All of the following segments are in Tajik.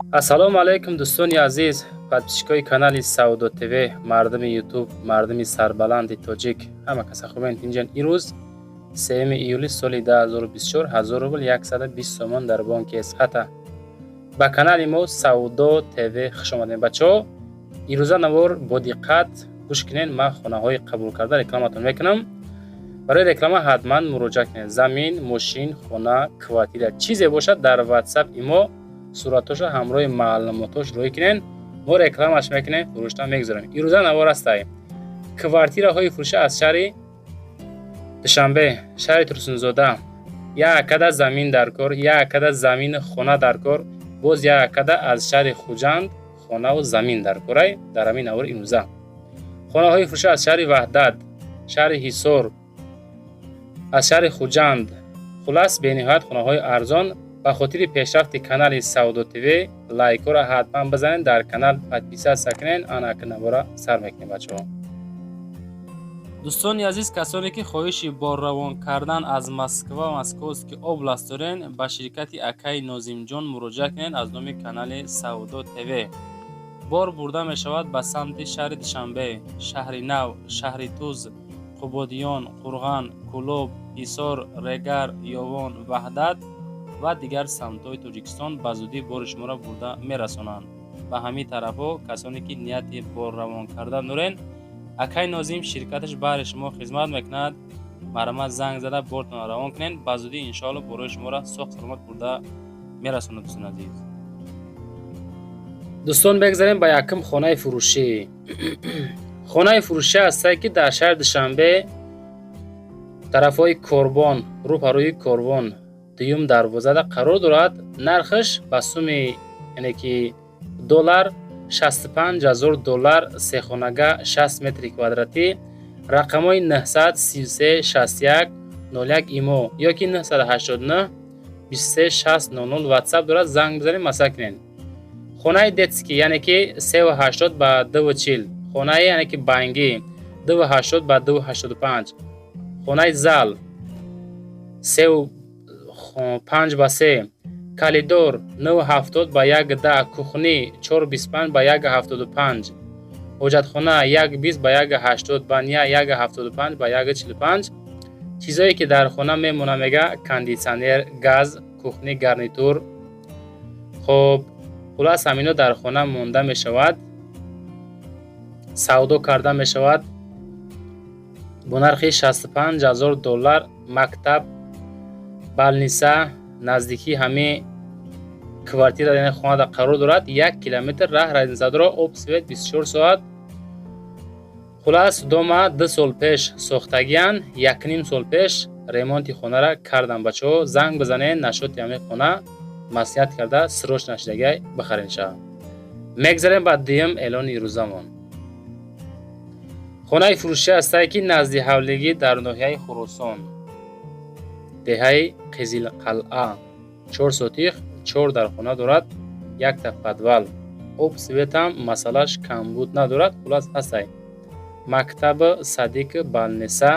Ассалому алайкум, дӯстони азиз, подписчикои канали Савдо ТВ, мардуми Ютуб, мардуми сарбаланди тоҷик, ҳама каса хубен, тинҷан. Имрӯз 3 июли соли 2024, 1000 рубл 120 сомон дар бонки Эсхата. Ба канали мо Савдо ТВ хуш омадем, бачаҳо. Ирӯза навор бо диққат гӯш кунед. Ман хонаҳои қабулкарда рекламатон мекунам. Барои реклама ҳатман муроҷиат кунед. Замин, мошин, хона, квартира, чизе бошад, дар Ватсап имо суратҳоша ҳамроҳи маълумотош роҳӣ кунед, мо рекламаш мекунем, фурӯшта мегузорем. Ирӯза навор ҳастай квартираҳои фурӯша аз шаҳри Душанбе, шаҳри Турсунзода. Як акада замин дар кор, як акада замину хона дар кор, боз як акада аз шаҳри Хуҷанд хонаву замин дар корай. Дар ҳамин навор имрӯза хонаҳои фурӯша аз шаҳри Ваҳдат, шаҳри Ҳисор, аз шаҳри Хуҷанд. Хулас, бениҳоят хонаҳои арзон. Ба хотири пешрафти канали Савдо ТВ лайкҳоро ҳатман бизанед, дар канал подписаться кунед. Ана навора сар мекунем, бачаҳо. Дӯстони азиз, касоне ки хоҳиши борравон кардан аз Москва, Московский область дорен, ба ширкати акаи Нозимҷон муроҷиат кунед. Аз номи канали Савдо ТВ бор бурда мешавад ба самти шаҳри Душанбе, Шаҳри Нав, Шаҳри Туз, Қубодиён, Қурған, Кӯлоб, Ҳисор, Регар, Ёвон, Ваҳдат ва дигар самтҳои Тоҷикистон. Ба зудӣ бори шуморо бурда мерасонанд ба ҳамин тарафҳо. Касоне ки нияти борравон кардан дорен, акай Нозим ширкаташ баҳри шумо хизмат мекунад. Марҳамат, занг зада бортонро равон кунед. Ба зудӣ, иншоалло, борои шуморо соғ саломат бурда мерасонад. Дӯстони азиз, дӯстон, бигзарем ба якум хонаи фурӯшӣ. Хонаи фурӯшӣ ҳастае, ки дар шаҳри Душанбе, тарафҳои Корбон, рӯ ба рӯи Корвон, дуюм дарвозада қарор дорад. Нархаш ба суми, яъне ки доллар, 65 ҳазор доллар, сехонага, 60 метри квадратӣ. Рақамҳои 933 61 01 имо ёки 989 23 60 00 Ватсап дорад. Занг бизанед, масъала кунед. Хонаи детский, яъне ки 3,80 ба 2,40, хонаи, яъне ки бангӣ, 2,80 ба 2,85, хонаи зал 3,5 ба 3, коридор 9,70 ба 1,10, кухни 4,25 ба 1,75, ҳоҷатхона 1,20 ба 1,80, баня 1,75 ба 1,45. Чизое ки дар хона мемона, мега, кондитсионер, газ, кухни гарнитур. Хоб, хулас, ҳамино дар хона монда мешавад, савдо карда мешавад бо нархи 65 ҳазор доллар. Мактаб, больница наздикии ҳамин квартира, яъне хонада қарор дорад, 1 километр раҳ разница дора. Об, свет 24 соат. Хулас, дома 2 сол пеш сохтагиян, якним сол пеш ремонти хонара кардан. Бачаҳо, занг бизанед, насчёти ҳамин хона маслиҳат карда, срочно шидагай бихарен ша. Мегзарем ба дуюм эълони рӯзамон. Хонаи фурӯшӣ ҳастае, ки назди ҳавлигӣ, дар ноҳияи Хуросон, деҳаи Қизилқалъа, 4 сотих, чор дархона дорад, якта подвал, об, светам масъалаш камбуд надорад. Хулас, ҳастай мактаб, садик, больница,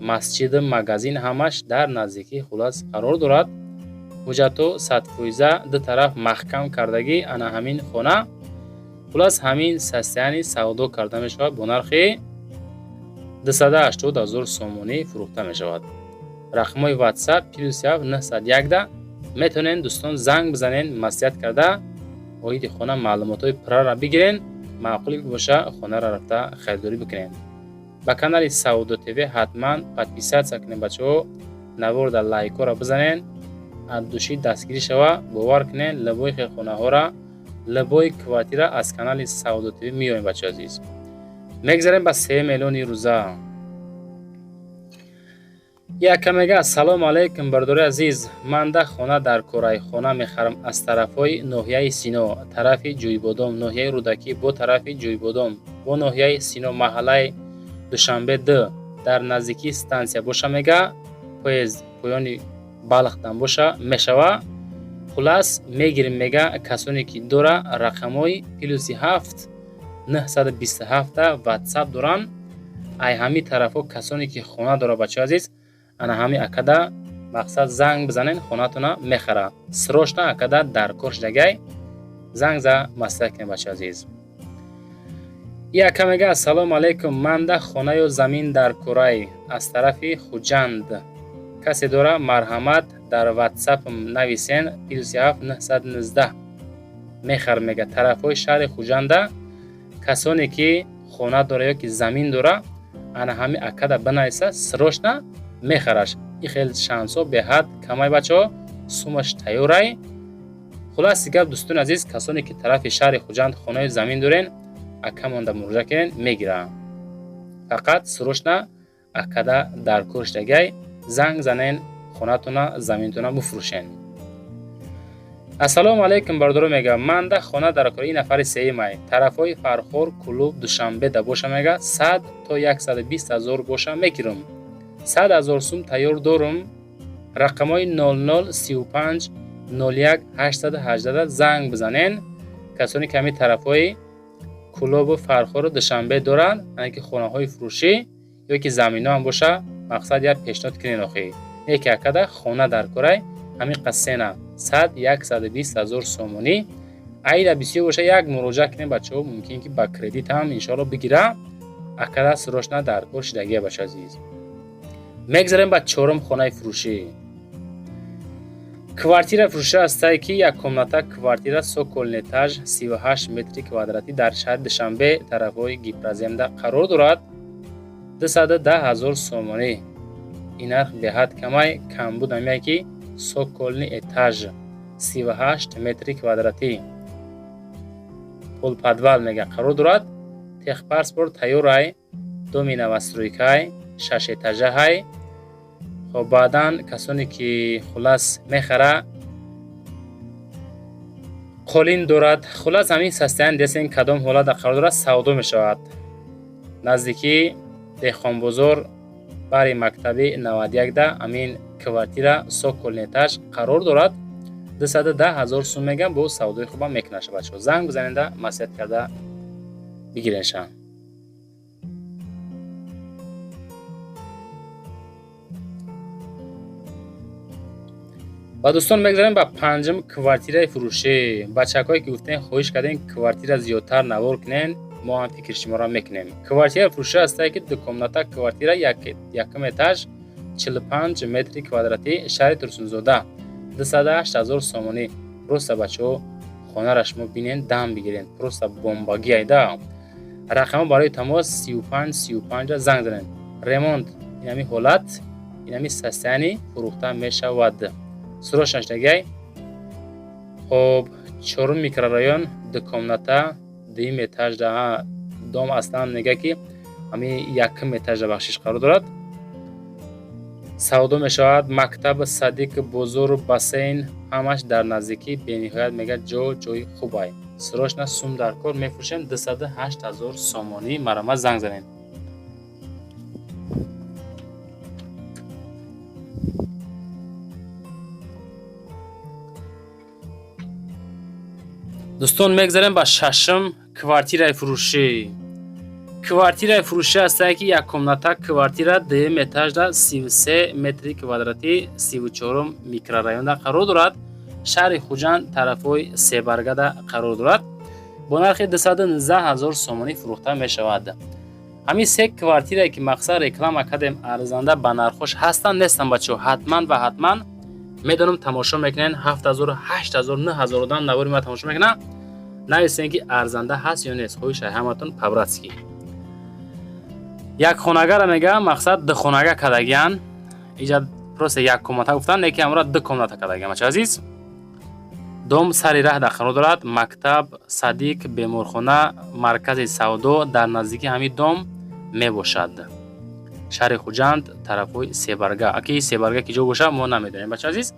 масҷиду магазин ҳамаш дар наздикӣ, хулас, қарор дорад. Ҳуҷҷатҳо 100%, ду тараф маҳкам кардагӣ. Ана ҳамин хона, хулас, ҳамин состоянии савдо карда мешавад, бо нархи 280 ҳазор сомонӣ фурӯхта мешавад. Рақамҳои Ватсап +7 901. Метавонед, дӯстон, занг бизанед, маслиҳат карда, оиди хона маълумотҳои пурраро бигирен. Маъқул боша, хонаро рафта харидорӣ бикунед. Ба канали Савдо ТВ ҳатман подписаться кунед, бачаҳо. Наворда лайкҳоро бизанед, от души дастгирӣ шава. Бовар кунед, любой хонаҳоро, любой квартира аз канали Савдо ТВ меоем, бачаҳо азиз. Мегзарем ба сеюм эълони рӯза. Яка мега: «Ассалому алайкум, бардори азиз, ман да хона дар корайхона мехарам аз тарафҳои ноҳияи Сино, тарафи Ҷӯйбодом, ноҳияи Рӯдакӣ, бо тарафи Ҷӯйбодом, бо ноҳияи Сино, маҳаллаи Душанбе д, дар наздикии стансия боша», мега, «поезд поёни Балхдан боша мешава. Хулас, мегирем», мега. Касоне ки дора, рақамҳои +7 927 Ватсап доранд. Ай ҳамин тарафҳо касоне ки хона дора, бачаҳо азиз, ана ҳамин акада, мақсад, занг бизанед, хонатона мехара. Срочно акада дар кор шудагай. Занг за, маслиҳат кунед, бача азиз. Яка мега: ассалому алайкум, манда хонаю замин дар Курай, аз тарафи Хуҷанд касе дора, марҳамат, дар ватсапм нависен, +7 919. Мехар, мега, тарафҳои шаҳри Хуҷанда касоне ки хона дора ё ки замин дора, ана ҳами акада бинависа, срочно мехараш. И хел шансҳо беҳад камай, бачаҳо, сумаш тайёрай. Хулоси гап, дӯстони азиз, касоне ки тарафи шаҳри Хуҷанд хонаи замин дорен, акамонда муроҷиат кунен, мегира. Фақат срочно акада дар кор шудагай, занг занен, хонатона, заминтона бифурӯшен. Ассалому алайкум, бародаро, мега, манда хона дар кор. Ин нафари сеюмай, тарафҳои Фархор, Кулуб, Душанбе да боша, мега, 100 то 120 ҳазор боша, мегирам, 100 000 сум тайёр дорум. Рақамҳои 00 35 01 818 занг бизанен. Касоне ки ҳамин тарафҳои Кулобу Фархору Душанбе доранд, яъне ки хонаҳои фурӯшӣ ё ки заминҳо ҳам боша, мақсад як пешниҳод кунен. Охи яке акада хона дар корай, ҳамин қассена 100-120 ҳазор сомонӣ айда бисёр боша, як муроҷиат кунем, бачаҳо, мумкин ки ба кредит ҳам иншоалло бигира. Акада срочно дар кор шудагия, бача азиз. Мегзарем ба чорум хонаи фурӯшӣ. Квартира фурӯшӣ ҳастае ки як комната квартира, цокольный этаж, 38 метри квадратӣ, дар шаҳри Душанбе, тарафҳои Гипроземда қарор дорад. 210 000 сомонӣ. Ин нарх беҳад камай, камбуд ҳамяе ки цокольный этаж, 38 метри квадратӣ, полуподвал, мега, қарор дорад. Техпаспорт тайёрай, доми новостройкай, шашэтажаҳай. Хоб, баъдан касоне ки хулас мехара, қолин дорад. Хулас, ҳамин состояние десен, кадом ҳолат қарор дорад, савдо мешавад. Наздикии Деҳқонбозор, бари мактаби 91-да ҳамин квартира цокольный этаж қарор дорад. 210 000 сум мегам, бо савдои хубам мекунаша. Бачаҳо, занг бизанеда, маслиҳат карда бигиренша. Ва дӯстон, мегзарем ба панҷум квартираи фурӯшӣ. Бачакҳое ки гуфтем, хоҳиш кардем, квартира зиёдтар навор кунен, мо ҳам фикри шуморо мекунем. Квартира фурӯшӣ ҳастае ки дукомната квартира, якум этаж, 45 метри квадратӣ, шаҳри Турсунзода, 208 000 сомонӣ. Просто, бачаҳо, хонара шумо бинен, дам бигирен, просто бомбагӣ айда. Рақамҳо барои тамос 35 35 занг занед. Ремонт, инами ҳолат, инами состояние фурӯхта мешавад, срочно шудагай. Хоб, чорум микрорайон, дукомната, дуюм этажда дом. Аслан мега ки ҳами якум этажда, бахшиш, қарор дорад. Савдо мешавад. Мактаб, садик, бозору бассейн ҳамаш дар наздикӣ. Бениҳоят, мега, ҷо ҷои хубай. Срочно сум дар кор, мефурӯшем 208 000 сомонӣ. Марҳамат, занг занед. Дӯстон, мегзарем ба шашум квартираи фурӯшӣ. Квартираи фурӯшӣ ҳастае ки як комната квартира, дуюм этажда, 33 метри квадратӣ, 34-ум микрорайонда қарор дорад, шаҳри Хуҷанд, тарафҳои Себаргада қарор дорад. Бо нархи 219 000 сомонӣ фурӯхта мешавад. Ҳамин се квартирае ки мақсад реклама кардем, арзанда ба нархош ҳастанд, нестанд, бачаҳо? Ҳатман ва ҳатман медонам, тамошо мекунен, 7000, 8000, 9000 одам навори ма тамошо мекунанд. Нависен ки арзанда ҳаст ё нест. Хоҳиш ҳаматон по-братски. Як хонагара, мега, мақсад ду хонага кардагиян. Иҷа просто як комната гуфтан, леки ҳамора ду комната кардагиян. Бача азиз, дом сари раҳ дар қарор дорад. Мактаб, садик, беморхона, маркази савдо дар наздикии ҳамин дом мебошад. Шаҳри Хуҷанд, тарафҳои Себарга. Аки Себарга ки ҷо боша, мо намедонем, бача азиз.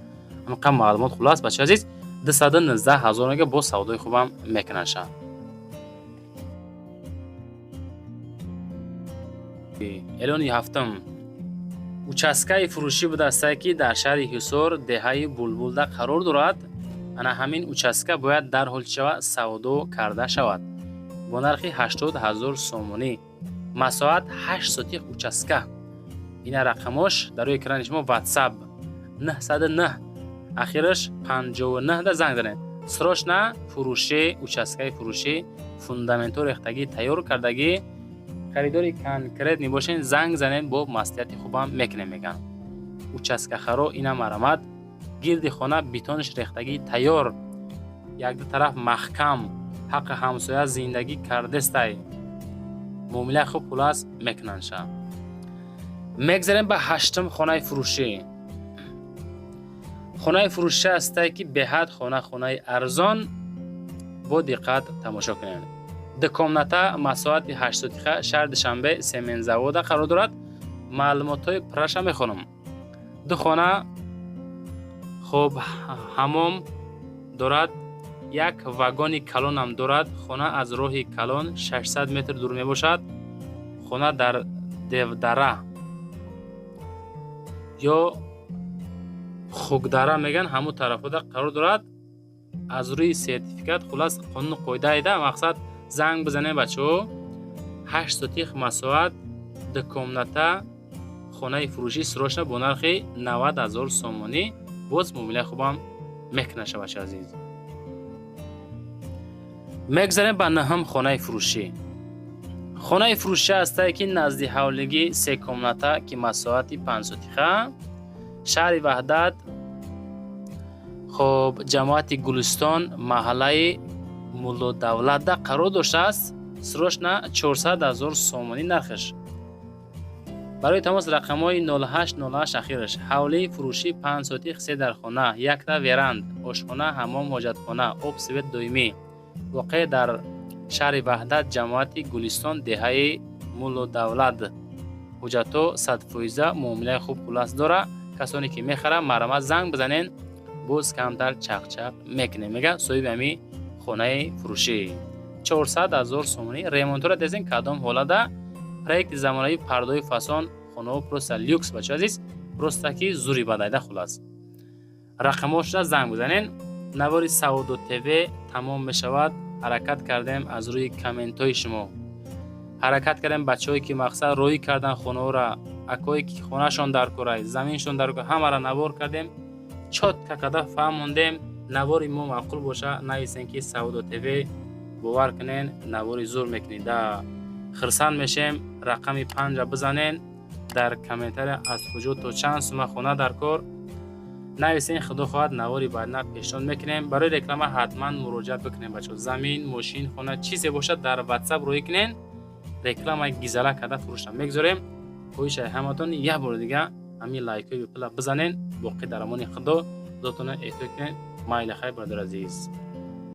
Ҳамқа маълумот. Хулас, бача азиз, 219 000 мега, бо савдои хубам мекунаша. Эълони ҳафтум участкаи фурӯшӣ будастае ки дар шаҳри Ҳисор, деҳаи Булбулда қарор дорад. Ана ҳамин участка бояд дарҳол шава, савдо карда шавад бо нархи 80 000 сомонӣ. Масоҳат 8 сотих участка. Ина рақамош дар рӯи экрани шумо. Ватсап 909, ахираш 59 да занг занед. Срочно фурӯшӣ, участкаи фурӯшӣ, фундаментҳо рехтагӣ, тайёр кардагӣ. Харидори конкретный бошен, занг занем, бо маслиҳати хубам мекунем, меган. Участкахаро ина марамат, гирди хона бетонш рехтагӣ тайёр, якду тараф маҳкам, ҳаққи ҳамсоя зиндагӣ кардестай. Муомилаи хуб хулас мекунандша. Мегзарем ба ҳаштум хонаи фурӯшӣ. Хонаи фурӯшӣ ҳастае, ки беҳад хона, хонаи арзон, бо диққат тамошо кунед. Ду комната, масоҳати 8 сотиха, шаҳри Душанбе, Сементзавода қарор дорад. Маълумотҳои пурраша мехонам. Ду хона, хуб, ҳамом дорад, як вагони калонам дорад. Хона аз роҳи калон 600 метр дур мебошад. Хона дар Девдара ё Хукдара мегӯянд, ҳамун тарафода қарор дорад. Аз рӯи сертификат, хулас, қонуну қоидаида мақсад. Занг бизанем, бачаҳо. 8 сотих масоҳат, ду комната, хонаи фурӯшӣ, срочно бо нархи 90 000 сомонӣ. Боз муомилаи хубам мекунаша, бачаи азиз. Мегзарем ба нӯҳум хонаи фурӯшӣ. Хонаи фурӯшӣ ҳастае, ки назди ҳавлигӣ, се комната, ки масоҳати 5 сотиха, шаҳри Ваҳдат, хоб, ҷамоати Гулистон, маҳаллаи Муллодавлатда қарор доштааст. Срочно 400 000 сомонӣ нархаш. Барои тамос рақамҳои 0808 ахираш. Ҳавлии фурӯшӣ, 5 сотих, се дархона, якта веранда, ошхона, ҳамом, ҳоҷатхона, об, свет доимӣ. Воқеъ дар шаҳри Ваҳдат, ҷамоати Гулистон, деҳаи Муллодавлат. Ҳуҷҷатҳо 100%, муомилаи хуб хулас дора. Касоне ки мехаранд, марҳамат, занг бизанен, боз камтар чақчақ мекунем, мега соҳиби ҳами хонаи фурӯшӣ. 400 000 сомонӣ. Ремонтҳоро дезен, кадом ҳолада, проекти замонавӣ, пардои фасон, хонаҳо просто люкс, бача азиз, просто ки зури бадайда. Хулас, рақамҳошда занг бизанен. Навори Савдо ТВ тамом мешавад. Ҳаракат кардем, аз рӯи комментҳои шумо ҳаракат кардем. Бачаҳое ки мақсад роҳӣ кардан хонаҳоро, акое ки хонашон дар кора, заминшон дар кора, ҳамаро навор кардем, чётко карда фаҳмондем. Навори мо маъқул боша, нависен, ки Савдо ТВ, бовар кунен, навори зур мекунед да, хирсанд мешем. Рақами панҷа бизанен дар комментария, аз куҷо то чанд сума хона дар кор нависен. Худо хоҳад, навори баъдна пешниҳод мекунем. Барои реклама ҳатман муроҷиат бикунем, бачаҳо. Замин, мошин, хона, чизе бошад, дар Ватсап роҳӣ кунен, рекламаи гизала карда фурӯшта мегузорем. Хоҳишаи ҳаматон, як бори дига ҳамин лайкҳои бепула бизанен. Боқӣ дар амони Худо, худотона эҳтиёт кунед. Майли, хайр, бародари азиз.